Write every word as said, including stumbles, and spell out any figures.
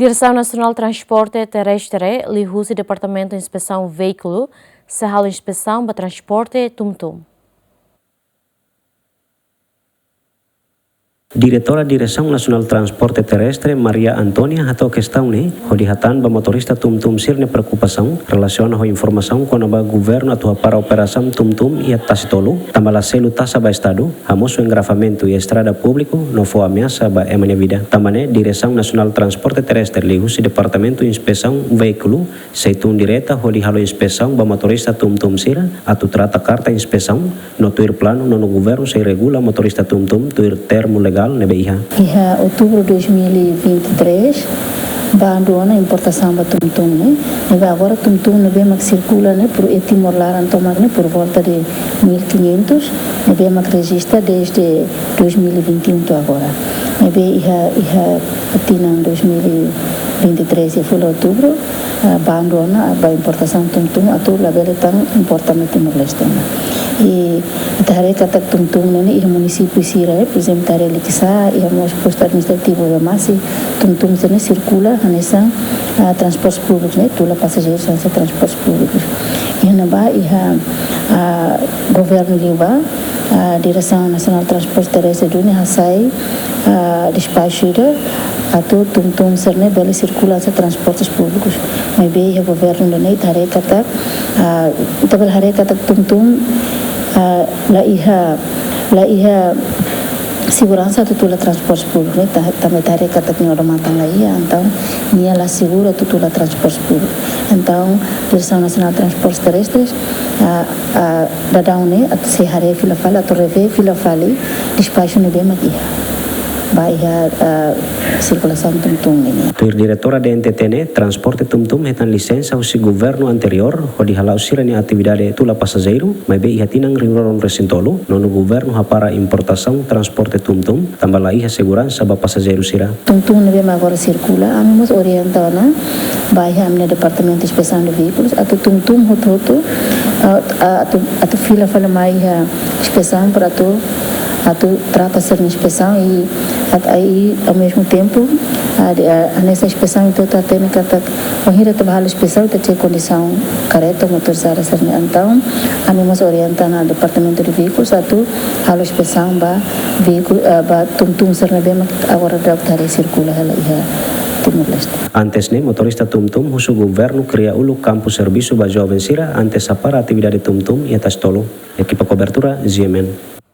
Diresaun Nasionál Transporte Terrestre liuhusi Departamentu Inspesaun Veíkulu sei halo inspesaun ba transporte tumtum. Diretora Diresaun Nasionál Transporte Terrestre, Maria Antónia, hato'o kestaun ne'e hodi hatán ba motorista tumtum sira-nia preokupasaun relasiona ho informasaun kona-ba governu atu hapara operasaun tumtum iha Tasi Tolu, tanba la selu taxa ba Estadu, hamosu engarrafamentu iha estrada públiku no fó ameasa ba ema nia vida. Tanba ne'e, Diresaun Nasionál Transporte Terrestre liuhusi Departamentu Inspesaun Veíkulu sei tun direta hodi halo inspesaun ba motorista tumtum sira atu trata karta inspesaun, no tuir planu nonu governu sei regula motorista tumtum tuir termu legál ne'ebé iha. Iha outubru dois mil e vinte e três, bandu ona importasaun ba tumtum ne'e. Ne'ebé agora tumtum ne'ebé mak sirkula ne'e por iha Timor laran tomak ne'e por volta de mil e quinhentos, ne'ebé mak rejista desde dois mil e vinte e um to'o agora. Ne'ebé iha, iha tinan dois mil e vinte e três iha fulan outubru, ah, bandu ona ba importasaun tumtum atu labele tan importa mai Timor-Leste ona. I ita haree katak tumtum ne'e iha munisípiu sira, eh, por ezemplu, ita haree Likisá, iha mós postu administrativu Bemasi, tumtum sira-ne'e sirkula hanesan, ah, transporte públiku ne'e, tula pasajeiru hanesan transporte públiku. Iha ne'ebá, iha, ah, governu liubá, ah, Diresaun Nasionál Transporte Terrestre duni hasai, ah, despaxu ida atu tumtum sira-ne'e bele sirkula hanesan transportes públikus. Maibé iha governu ida-ne'e ita haree katak, ah, ita bele haree katak tumtum, ah, la iha, la iha seguransa atu tula transporte públiku ne'e, ta-, tanba ita haree katak nia odamatan la iha, entaun nia la seguru atu tula transporte públiku. Entaun, Diresaun Nasionál Transportes Terrestres, ah, ah, daudaun ne'e atu sei haree fila fali, atu revee fila fali despaxu ne'ebé mak iha ba iha, ah, sirkulasaun tumtum ne'e. Tuir diretora D N T T ne'e, transporte tumtum hetan lisensa husi governu anteriór hodi hala'o sira-nia atividade tula pasajeiru, maibé iha tinan rihun rua ruanulu resin tolu, nonu governu hapara importasaun transporte tumtum, tanba la iha seguransa ba pasajeiru sira. Tumtum ne'ebé mak agora sirkula, ami mós orienta ona ba iha ami-nia Departamentu Inspesaun de Veíkulus atu tumtum hotu-hotu, ah, ah, atu, atu fila fali mai iha inspesaun para atu, atu trata sira-nia inspesaun i at-, i ao mesmo tempo, ah, de, ah, hanesan inspesaun ita atu hatene katak bainhira ita bá halo inspesaun ita cek kondisaun karreta motorizada sira-ne'e. Entaun ami mós orienta ona Departamentu de Veíkulus atu halo inspesaun ba veíkulu, eh, ba tumtum sira ne'ebé mak agora daudaun ita haree sirkula hela iha Timor-Leste. Antes ne'e, motorista tumtum husu governu kria uluk kampu servisu ba joven sira antes hapara atividade tumtum iha Tasi Tolu. Ekipa kobertura, G M N.